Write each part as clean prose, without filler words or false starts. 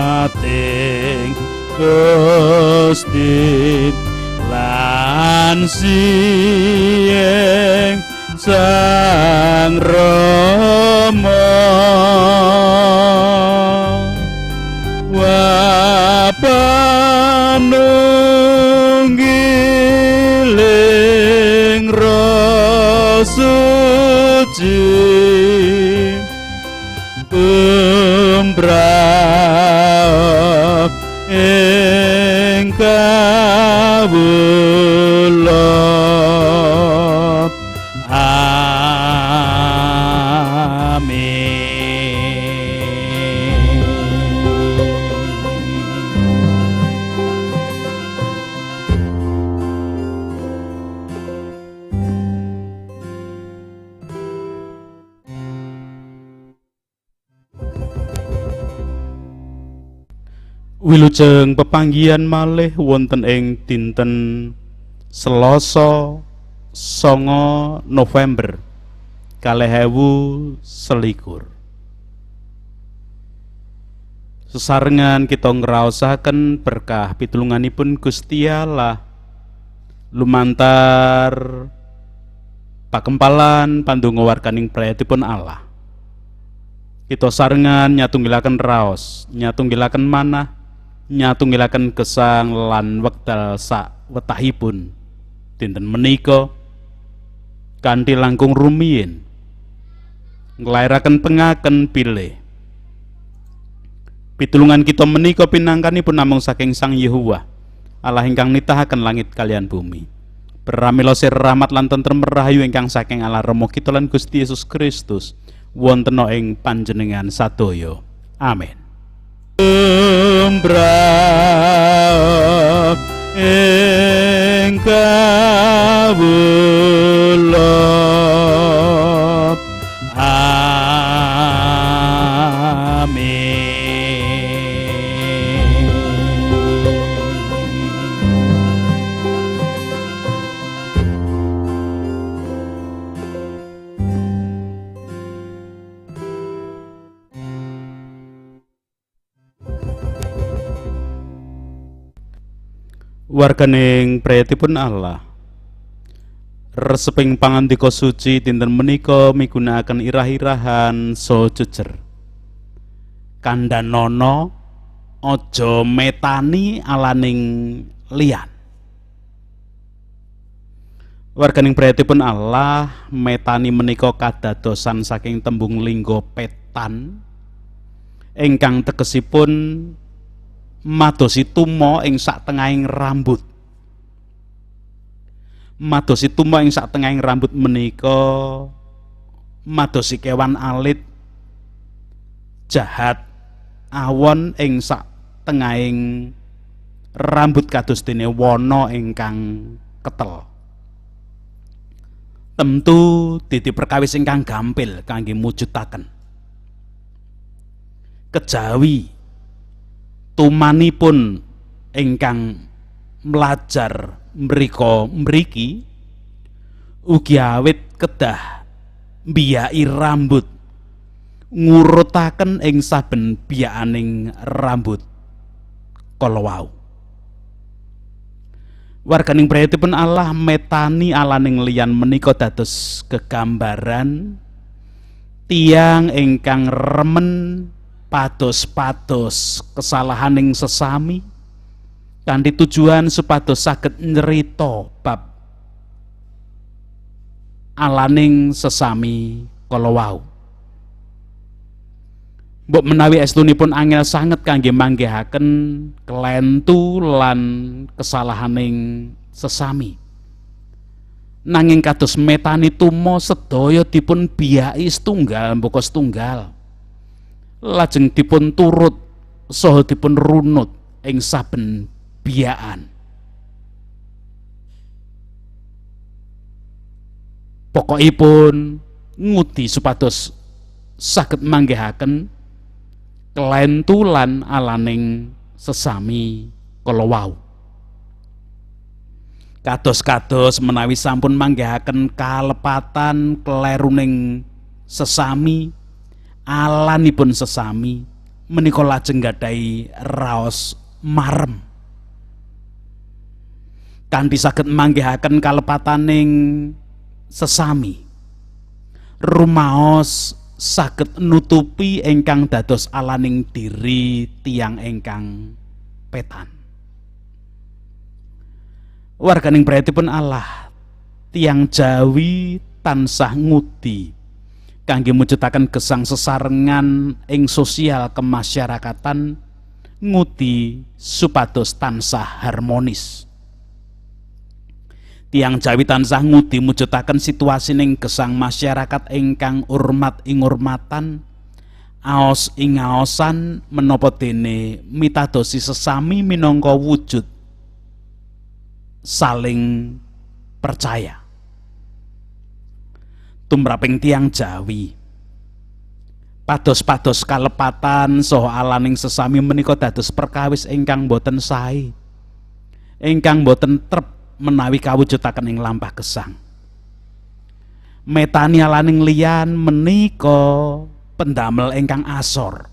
Ramating Gusti lan sieng Sang Rama wa panunggiling Roh Suci umbrah ing kawula. Amin. Wilujeng pepanggihan malih wonten ing dinten Selasa 9 November 2021. Sesarengan kita ngraosaken berkah pitulunganipun Gusti Allah lumantar pakempalan pandonga warganing prayatipun Allah. Kita sarengan nyatunggilaken raos, nyatunggilaken manah, nyatunggilaken gesang lan wekdal sak wetahipun dinten menika kanthi langkung rumiyin nglairaken pengaken bilih pitulungan kita menika pinangkanipun namung saking Sang Yehuwa Allah ingkang nitahaken langit kalian bumi. Pramila sir rahmat lan tentrem rahayu ingkang saking Allah Rama kita lan Gusti Yesus Kristus wonten ing panjenengan sadaya. Amin. Umbrah ing kawula. Amin. Warganing prayatipun Allah, reseping pangandika suci dinten menika migunakaken irah-irahan so jejer. Kandhanono aja metani alaning liyan. Warganing prayatipun Allah, metani menika kadadosan saking tembung lingga petan ingkang tegesipun madosi tuma ing satengahing rambut. Madosi tuma ing satengahing rambut menika madosi kewan alit jahat awon ing satengahing rambut kados dene wana ingkang ketel. Tentu dadi perkawis ingkang gampil kangge mujudaken. Kejawi tumanipun ingkang mlajar mriko mriki ugi awit kedah mbiyaki rambut, ngurutaken ing saben biyakaning rambut kala wau. Warganing prayatipun Allah, metani alaning liyan menika dados gegambaran tiyang ingkang remen pados-pados kesalahaning sesami kanthi tujuan supados saged nyerita bab alaning sesami kala wau. Mbok menawi estunipun angel sanget kangge manggihaken kelentu lan kesalahaning sesami. Nanging kados metani tuma sedaya dipun biyaki setunggal mbaka setunggal. Lajeng dipun turut saha dipun runut ing saben biyakan. Pokokipun ngudi supados saged manggihaken kelentu lan alaning sesami kala wau. Kados-kados menawi sampun manggihaken kalepatan kleruning sesami, alanipun sesami menika lajeng gadhahi raos marem. Kanthi saged manggihaken kalepataning sesami, rumaos saged nutupi ingkang dados alaning diri tiyang ingkang petan. Warganing prayitipun Allah, tiyang Jawi tansah ngudi kangge mujudaken gesang sesarengan ing sosial kemasyarakatan, ngudi supados tansah harmonis. Tiyang Jawi tansah ngudi mujudaken situasining gesang masyarakat ingkang urmat ing urmatan, aos ing aosan, menapa dene mitadosi sesami minangka wujud saling percaya. Tumraping tiyang Jawi, pados-pados kalepatan saha alaning sesami menika dados perkawis ingkang boten sae, ingkang boten trep menawi kawujudaken ing lampah gesang. Metani alaning liyan menika pendamel ingkang asor.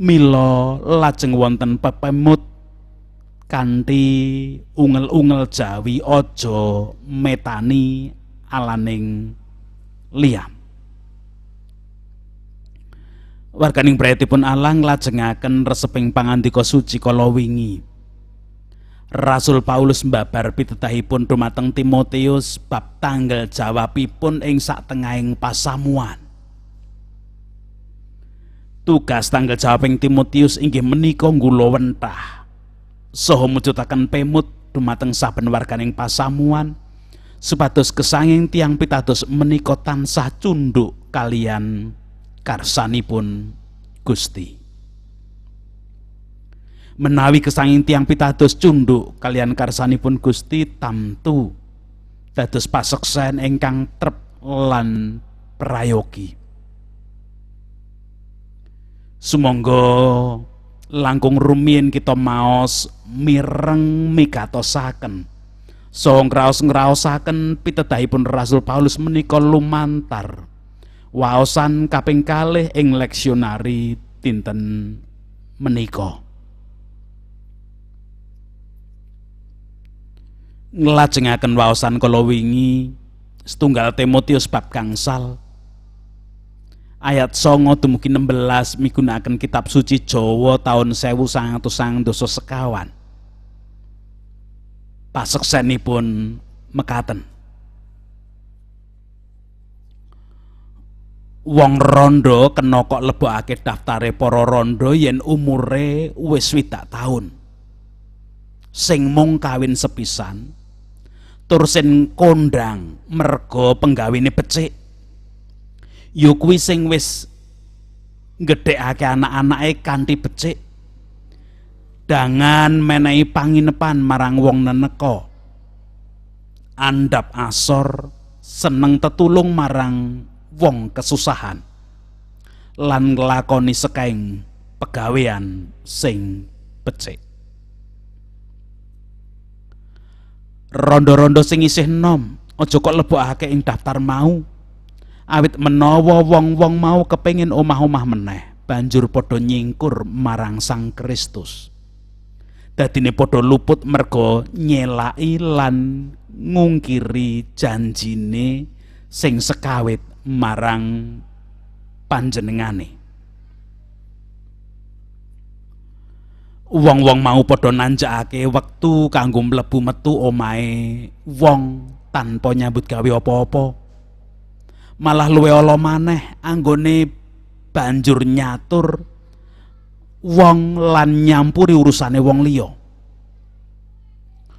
Mila lajeng wonten pepemut kanthi ungel-ungel Jawi aja metani alaning liyan. Warganing prayitipun Allah nglajengaken reseping pangandika suci kala wingi. Rasul Paulus mbabar pitedahipun dumateng Timotius bab tanggal jawabipun ing satengahing pasamuan. Tugas tanggal jawabing Timotius inggih menika nggulawentah saha mujudaken pemut dumateng saben warganing pasamuan supados gesanging tiyang pitados menika tansah cunduk kalian karsanipun Gusti. Menawi gesanging tiyang pitados cunduk kalian karsanipun Gusti, tamtu dados paseksen ingkang trep lan prayogi. Sumangga langkung rumiyin kita maos mireng mikatosaken saha ngraos-ngraosaken pitedahipun Rasul Paulus menika lumantar waosan kaping kalih ing leksionari dinten menika. Nglajengaken waosan kala wingi setunggal Timotius bab gangsal ayat 9 dumugi 16 migunakaken kitab suci Jawa taun 1929. Paseksenipun mekaten. Wong rondo kena kok lebokake daftare para rondo yen umure wis 60 taun. Sing mung kawin sepisan tur sing kondang merga penggawene becik. Ya kuwi sing wis nggedhekake anak-anake kanthi becik. Dangan menehi panginepan marang wong neneka. Andhap asor, seneng tetulung marang wong kesusahan lan nglakoni sekaing pegawean sing becik. Rondo-rondo sing isih enom aja kok lebokake ing daftar mau. Awit menawa wong-wong mau kepengin omah-omah meneh, banjur padha nyingkur marang Sang Kristus. Dadine padha luput merga nyelaki lan ngungkiri janjine sing sekawit marang panjenengane. Wong-wong mau padha nanjakake wektu kanggo mlebu metu omahe wong tanpa nyambut gawe apa-apa. Malah luwih ala maneh anggone banjur nyatur wong lan nyampuri urusane wong liya.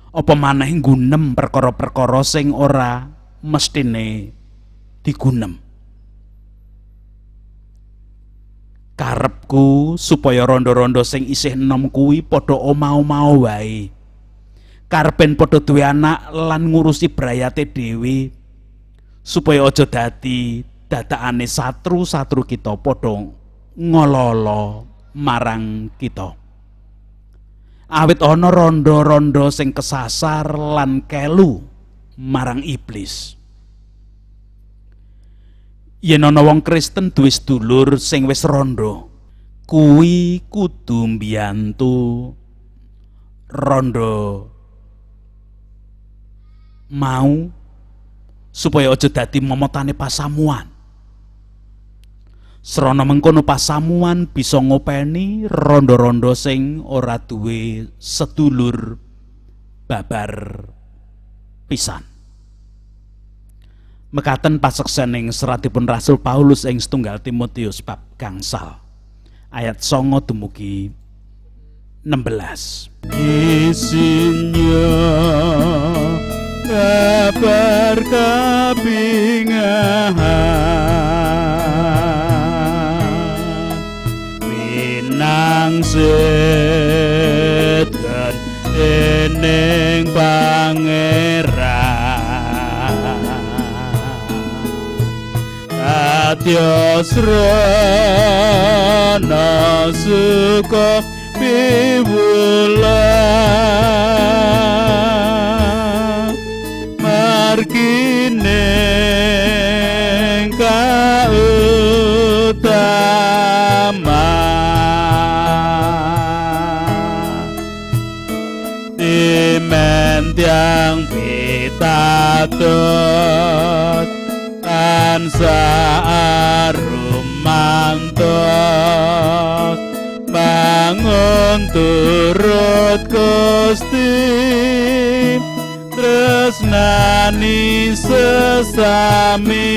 Apa maneh nggunem perkara-perkara sing ora mestine digunem. Karepku supaya rondo-rondo sing isih enom kuwi padha omah-omah wae. Karepen padha duwe anak lan ngurusi brayate dhewe supaya aja dadi dadakane satru-satru kita padha ngololo marang kita. Awit ana rondo-rondo sing kesasar lan kelu marang iblis. Yen ana wong Kristen duwe sedulur sing wis rondo, kuwi kudu mbiyantu rondo mau supaya aja dadi momotane pasamuan. Srana mengkono pasamuan bisa ngopeni rondo-rondo sing ora duwe sedulur babar pisan. Mekaten paseksening seratipun Rasul Paulus ing setunggal Timotius bab 5 ayat 9 dumugi 16. Isinya kabar kabingahan winang sedan dening pangeran Adya srana suka piwulang margine kautama timen tiang pitados tansah arumantos bangun turut Gusti tresnani sesami.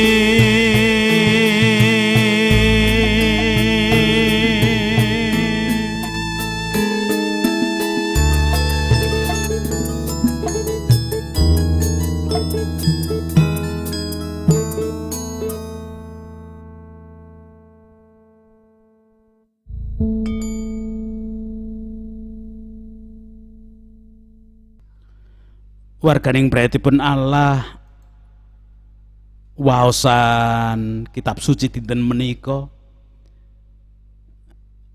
Warganing brayatipun Allah, waosan kitab suci dinten menika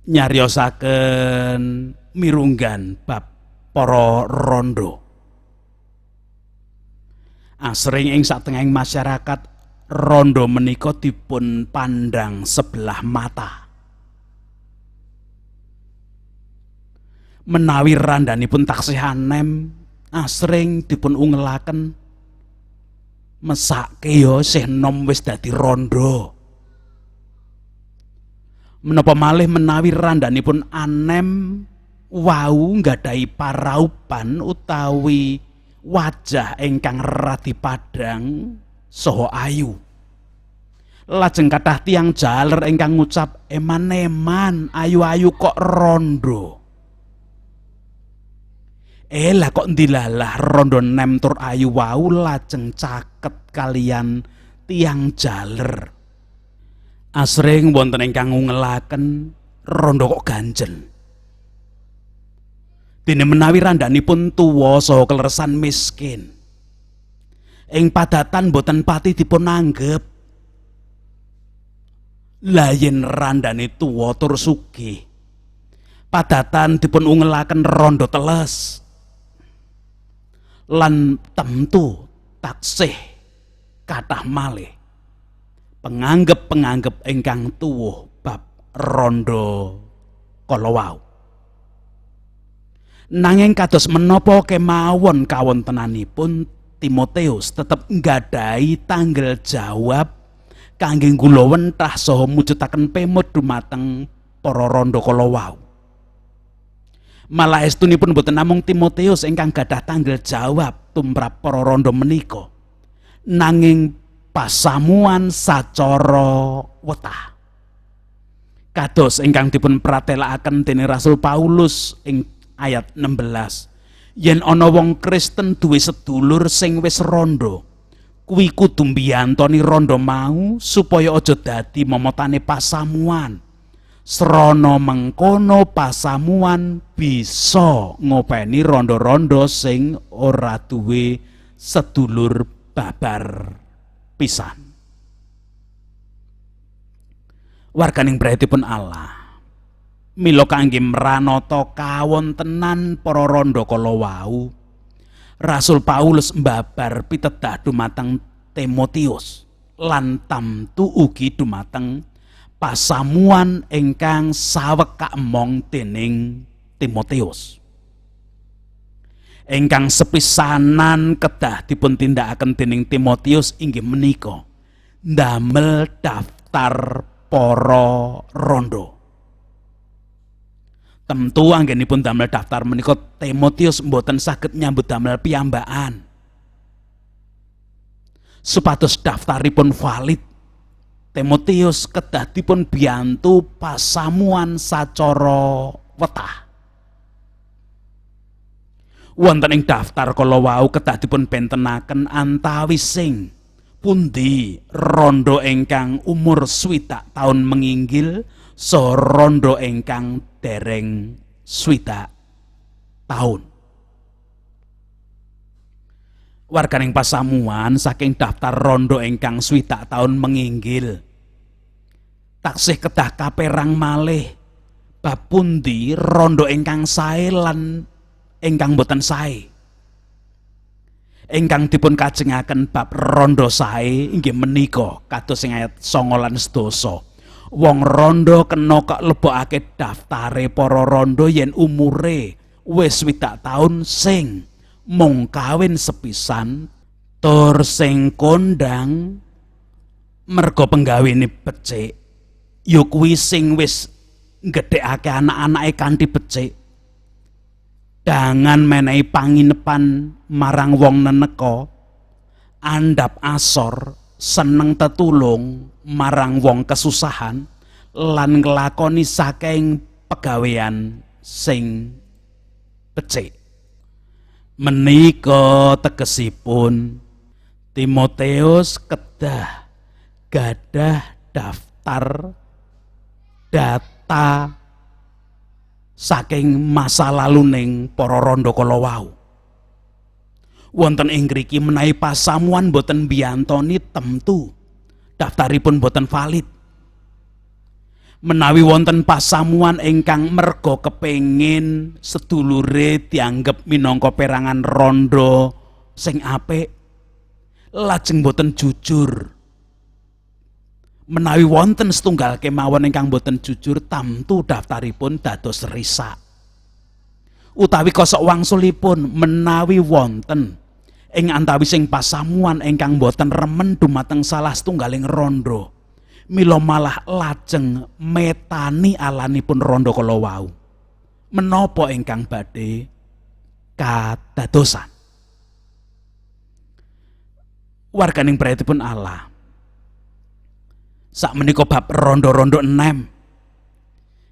nyariosaken mirunggan bab para rondo. Asring ing satengahing masyarakat rondo menika dipun pandang sebelah mata. Menawi randanipun taksih anem, asring dipun ungelaken mesake ya sih nom wis dadi rondo. Menapa malih menawi randhanipun anem wau nggadahi paraupan utawi wajah ingkang radi padhang saha ayu. Lajeng kathah tiyang jaler ingkang ngucap eman-eman ayu-ayu kok rondo. Lah kok ndilalah rondo nem tur ayu wau lajeng caket kalian tiyang jaler. Asring wonten ingkang ngungelaken rondo kok ganjen. Dene menawi randhanipun tuwa saha kleresan miskin. Ing padatan boten pati dipun anggep. Lah yen randhane tuwa tur sugih, padatan dipun ungelaken rondo teles. Lan tentu taksih kathah malih penganggep-penganggep ingkang tuwuh bab rondo kala wau. Nanging kados menapa kemawon kawontenanipun Timotius tetep nggadahi tanggel jawab kangge nggulawentah saha mujudaken pemut dumateng para rondo kala wau. Malah estunipun boten namung Timotius ingkang gadah tanggel jawab tumrap para rondo menika, nanging pasamuan sacara wetah. Kados ingkang dipun pratelakaken dening Rasul Paulus ing ayat 16. Yen ana wong Kristen duwe sedulur sing wis rondo, kuwi kudu mbiyantoni rondo mau supaya aja dadi momotane pasamuan. Srana mengkono pasamuan bisa ngopeni rondo-rondo sing ora duwe sedulur babar pisan. Warganing prayitipun Allah, mila kangge mranata kawontenan para rondo kala wau, Rasul Paulus mbabar pitedah dumateng Timotius lan tamtu ugi dumateng pasamuan ingkang saweg kaemong dening Timotius. Ingkang sepisanan kedah dipun tindakaken dening Timotius inggih menika ndamel daftar para rondo. Tentu anggenipun damel daftar menika Timotius mboten saged nyambut damel piyambakan. Supados daftaripun valid, Timotius kedah dipun biyantu pasamuan sacara wetah. Wonten ing daftar kala wau kedah dipun bentenaken antawis sing pundi rondo ingkang umur 60 taun menginggil saha rondo ingkang dereng 60 taun. Warganing pasamuan saking daftar rondo ingkang 60 taun menginggil taksih kedah kaperang malih bab pundi rondo ingkang sae lan ingkang boten sae. Ingkang dipun kajengaken bab rondo sae inggih menika kados ing ayat 9 lan 10. Wong rondo kena kelebokake daftare para rondo yen umure wis 60 taun sing mung kawin sepisan tur sing kondang merga penggawene becik, ya kuwi sing wis nggedhekake anak-anake kanthi becik, dangan menehi panginepan marang wong neneka, andhap asor, seneng tetulung marang wong kesusahan lan nglakoni saking pegawean sing becik. Menika tegesipun Timotius kedah gadah daftar data saking masa lalu ning para rondo kala wau. Wonten ing ngriki menawi pasamuan boten mbiyantoni temtu daftaripun boten valid. Menawi wonten pasamuan ingkang merga kepengin sedulure dianggep minangka perangan rondo sing apik, lajeng boten jujur. Menawi wonten setunggal kemawon ingkang boten jujur, tamtu daftaripun dados risak. Utawi kosok wangsulipun menawi wonten ing antawising pasamuan ingkang boten remen dumateng salah setunggaling rondo, mila malah lajeng metani alanipun rondo kala wau, menapa ingkang badhe kadadosan? Warganing prayitipun Allah, sakmenika bab rondo-rondo enem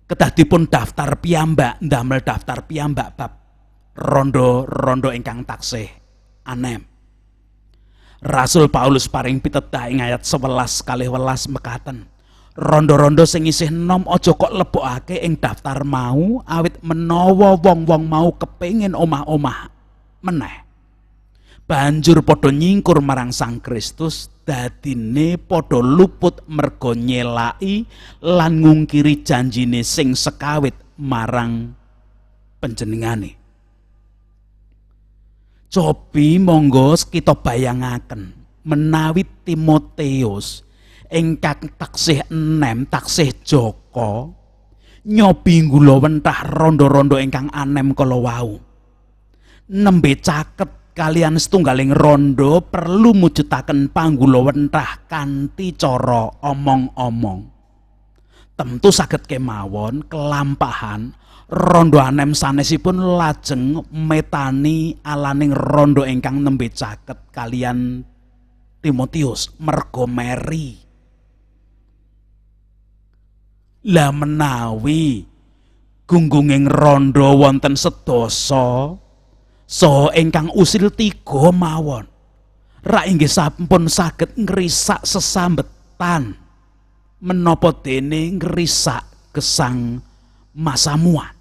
kedah dipun daftar piyambak, ndamel daftar piyambak bab rondo-rondo ingkang taksih anem. Rasul Paulus paring pitedah ing ayat 11 kalih welas mekaten, rondo-rondo sing isih enom aja kok lebokake ing daftar mau, awit menawa wong-wong mau kepengin omah-omah meneh, banjur padha nyingkur marang Sang Kristus, dadine padha luput merga nyelaki lan ngungkiri janjine sing sekawit marang panjenengane. Cobi monggo kita bayangaken menawi Timotius ingkang taksih enem, taksih jaka, nyobi nggulawentah rondo-rondo ingkang anem kala wau. Nembe caket kalian setunggaling rondo perlu mujudaken panggulawentah kanthi cara omong-omong. Tentu saged kemawon kelampahan rondo anem sanesipun lajeng metani alaning rondo ingkang nembe caket kalian Timotius mergo meri. Lah menawi gunggunging rondo wonten sedasa saha ingkang usil 3 mawon, rak inggih sampun saged ngrisak sesambetan menapa dene ngrisak gesang masamuan.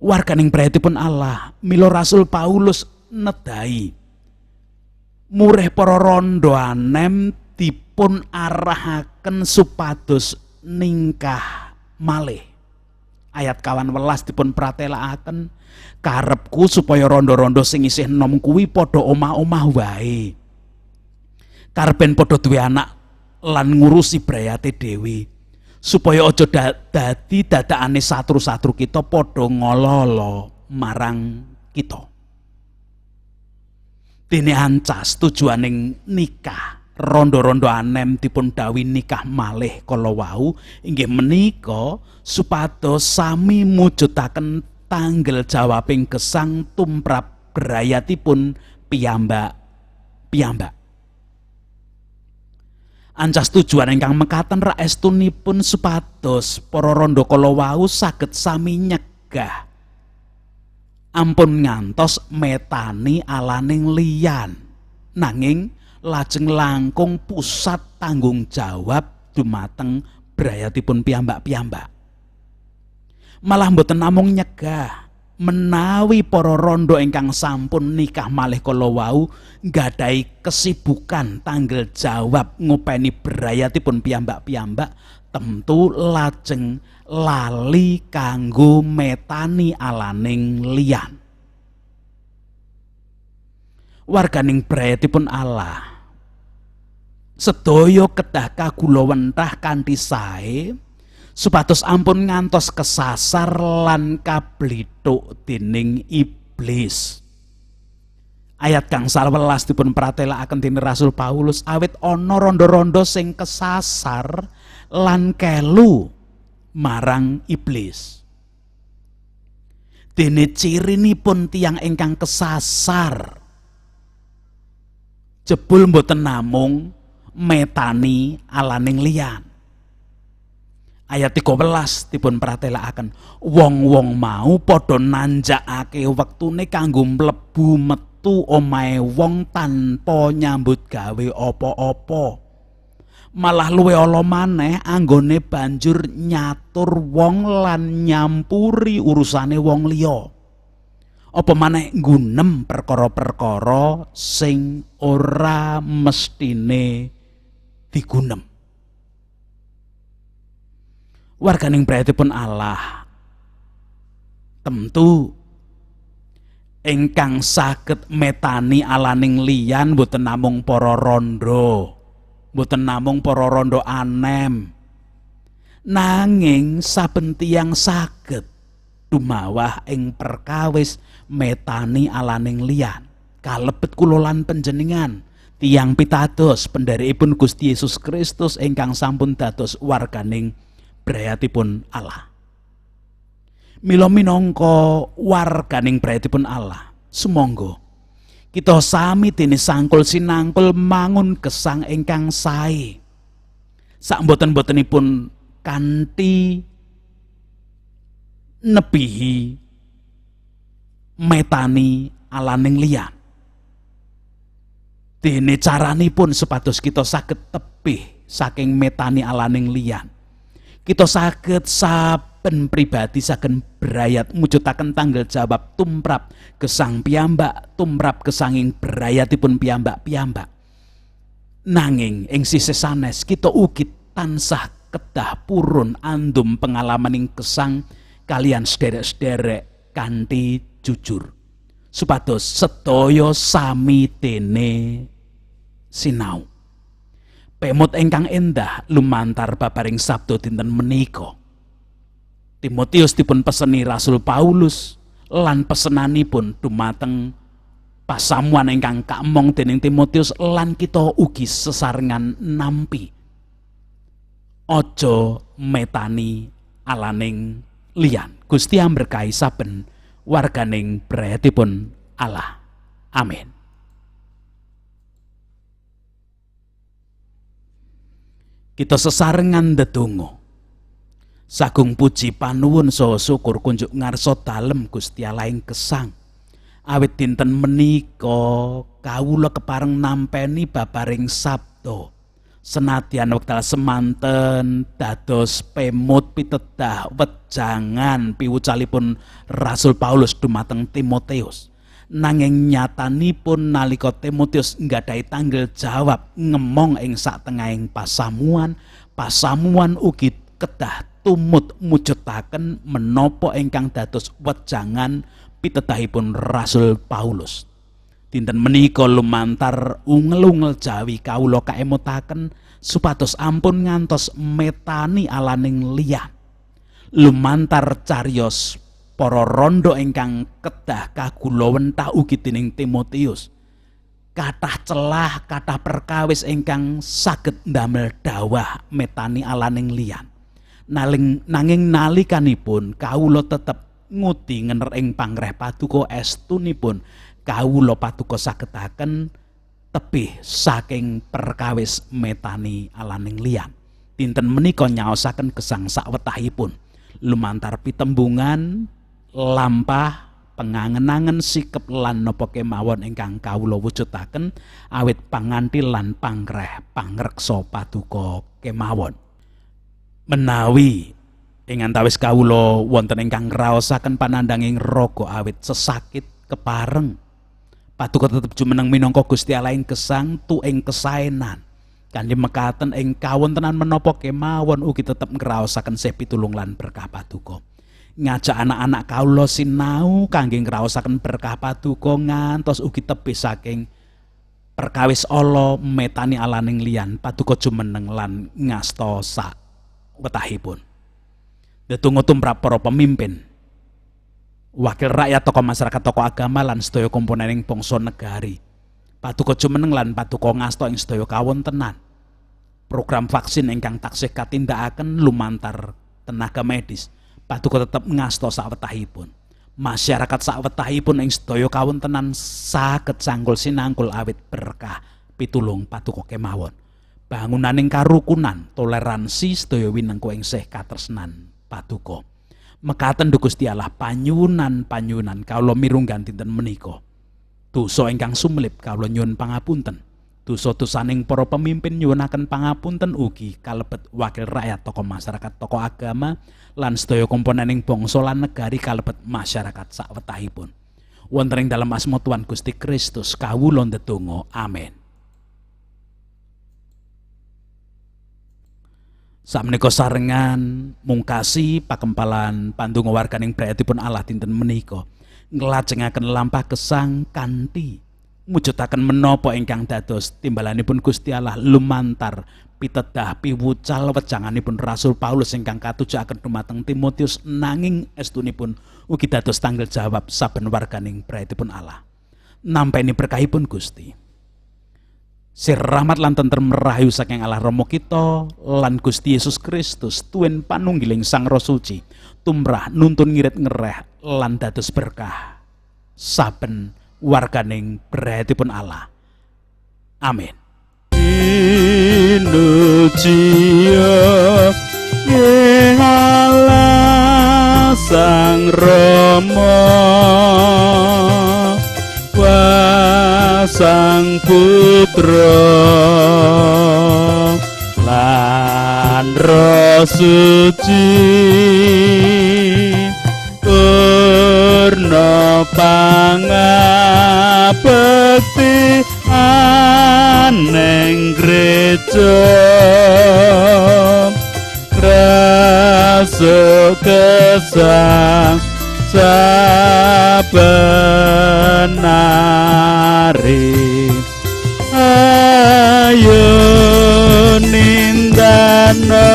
Warganing brayatipun Allah, mila Rasul Paulus nedahi murih para rondo anem dipun arahaken supados ningkah malih. Ayat 18 dipun pratelakaken, karepku supaya rondo-rondo sing isih enom kuwi padha omah-omah wae. Karben padha duwe anak lan ngurusi brayate dhewe, supaya aja dadi dadakane satru-satru kita padha ngolo-olo marang kita. Dene ancas tujuaning nikah rondo-rondo anem dipun dawuhi nikah malih kala wau inggih menika supados sami mujudaken tanggel jawabing gesang tumrap brayatipun piyambak-piyambak. Ancas tujuan ingkang mekaten raestunipun supados para rondo kala wau saged sami nyegah ampun ngantos metani alaning liyan, nanging lajeng langkung pusat tanggung jawab dumateng brayatipun piyambak-piyambak. Malah mboten namung nyegah, menawi para rondo ingkang sampun nikah malih kala wau nggadahi kesibukan tanggel jawab ngopeni brayatipun piyambak-piyambak, tentu lajeng lali kanggo metani alaning liyan. Warganing brayatipun Allah, sedaya kedah kagulawentah kanthi sae supados ampun ngantos kesasar lan kablithuk dening iblis. Ayat 11 dipun pratelakaken dening Rasul Paulus, awit ana rondo-rondo sing kesasar lan kelu marang iblis. Dene cirinipun tiyang ingkang kesasar jebul mboten namung metani alaning liyan. Ayat 13 dipun pratelakaken, wong-wong mau padha nanjakake wektune kanggo mlebu metu omahe wong tanpa nyambut gawe apa-apa. Malah luwih ala maneh anggone banjur nyatur wong lan nyampuri urusane wong liya. Apa maneh nggunem perkara-perkara sing ora mestine digunem. Warganing brayatipun Allah, tentu ingkang saged metani alaning liyan mboten namung para rondo, mboten namung para rondo anem, nanging saben tiyang saged dumawah ing perkawis metani alaning liyan. Kalebet kula lan panjenengan tiyang pitados pendherekipun Gusti Yesus Kristus ingkang sampun dados warganing brayatipun Allah. Mila minangka warganing brayatipun Allah, sumangga kita sami dene sangkul sinangkul mangun gesang ingkang sae. Sak mboten-mbotenipun kanthi nebihi metani alaning liyan. Dene caranipun supados kita saged tebih saking metani alaning liyan. Kita saged saben pribadi saged brayat mujudaken tanggel jawab tumrap gesang piyambak, tumrap gesanging brayatipun piyambak-piyambak. Nanging ing sisih sanes kita ugi tansah kedah purun andum pengalamaning gesang kalian sederek-sederek kanthi jujur, supados sedaya sami dene sinau. Pemot ingkang endah lumantar babaring sabda dinten menika. Timotius dipun peseni Rasul Paulus lan pesenanipun dumateng pasamuan ingkang kaemong dening Timotius lan kita ugi sesarengan nampi. Aja metani alaning liyan. Gusti amberkahi saben warganing brayatipun Allah. Amin. Kita sesarengan ndedonga. Sagung puji panuwun saha syukur kunjuk ngarsa dalem Gusti Allah ing gesang. Awit dinten menika kawula kepareng nampeni babaring sabda. Senadyan wekdal semanten dados pemut pitedah wejangan piwucalipun Rasul Paulus dumateng Timotius. Nanging nyatanipun nalika Timotius nggadahi tanggel jawab ngemong ing satengahing pasamuan, pasamuan ugi kedah tumut mujudaken menapa ingkang dados wejangan pitedahipun Rasul Paulus. Dinten menika lumantar ungel-ungel jawi kawula kaemutaken supados ampun ngantos metani alaning liyan. Lumantar cariyos para rondo ingkang kedah kagulawentah ugi dening Timotius. Kathah celah, kathah perkawis ingkang saged ndamel dawah metani alaning liyan. Nanging nalikanipun kawula tetep ngudi ngener ing pangreh paduka estunipun kawula paduka sagetaken tebih saking perkawis metani alaning liyan. Dinten menika nyaosaken gesang sakwetahipun lumantar pitembungan lampah pengangen-angen sikep lan napa kemawon ingkang kawula wujudaken awit panganti lan pangreh pangreksa paduka kemawon. Menawi ing antawis kawula wonten ingkang ngraosaken panandhanging raga awit sesakit kepareng, paduka tetep jumeneng minangka Gusti Allah ing gesang tu ing kesaenan kanthi mekaten ing kawontenan menapa kemawon ugi tetep ngraosaken sih pitulung lan berkah paduka. Ngajak anak-anak kawula sinau kangge ngraosaken berkah paduka ngantos ugi tebih saking perkawis ala metani alaning liyan, paduka jumeneng lan ngasta sak wetahipun. Ndedonga tumrap para pemimpin, wakil rakyat, tokoh masyarakat, tokoh agama lan sedaya komponening bangsa negari. Paduka jumeneng lan paduka ngasta ing sedaya kawontenan. Program vaksin ingkang taksih katindakaken lumantar tenaga medis, paduka tetep ngasta sawetahipun. Masyarakat sawetahipun ing sedaya kawontenan saged sanggul sinangkul awit berkah pitulung paduka kemawon. Bangunaning karukunan, toleransi sedaya winengku ing sih katresnan paduka. Mekaten Gusti Allah panyuwunan-panyuwunan kawula mirunggan dinten menika. Dosa ingkang sumelip kawula nyuwun pangapunten. Dosa-dosaning para pemimpin nyuwunaken pangapunten ugi kalebet wakil rakyat, tokoh masyarakat, tokoh agama lan sedaya komponening bangsa lan negari kalebet masyarakat sawetahipun. Wonten ing dalem asma Tuhan Gusti Kristus kawula ndedonga. Amin. Sakmenika sarengan mungkasi pakempalan pandonga warganing brayatipun Allah dinten menika nglajengaken lampah gesang kanthi mujudaken menapa ingkang dados timbalanipun Gusti Allah lumantar pitedah piwucal wejanganipun Rasul Paulus ingkang katujuaken dumateng Timotius nanging estunipun ugi dados tanggel jawab saben warganing brayatipun Allah. Nampeni berkahipun Gusti. Sir rahmat lan tentrem rahayu saking Allah Rama kita lan Gusti Yesus Kristus tuen panunggiling Sang Roh Suci tumrah nuntun ngirit ngereh lan dados berkah saben warganing brayatipun Allah. Amin. Pinujiya ing Allah Sang Rama Sang Putra lan Roh Suci purna pangabekti aneng gereja krasa kesang sabenare ayo nindano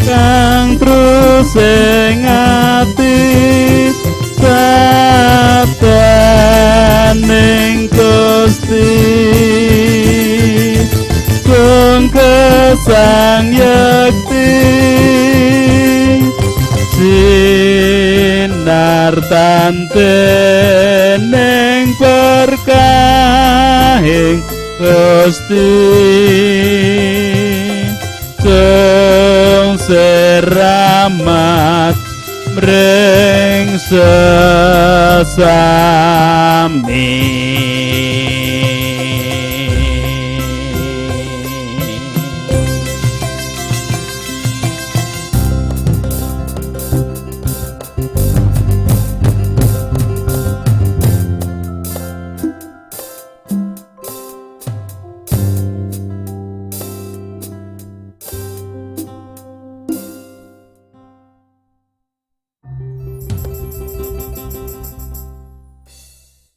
kang terus ing ati sabdaning Gusti sung kesang yekti sinar tantening berkahing Gusti, Cung seramat mring sesami.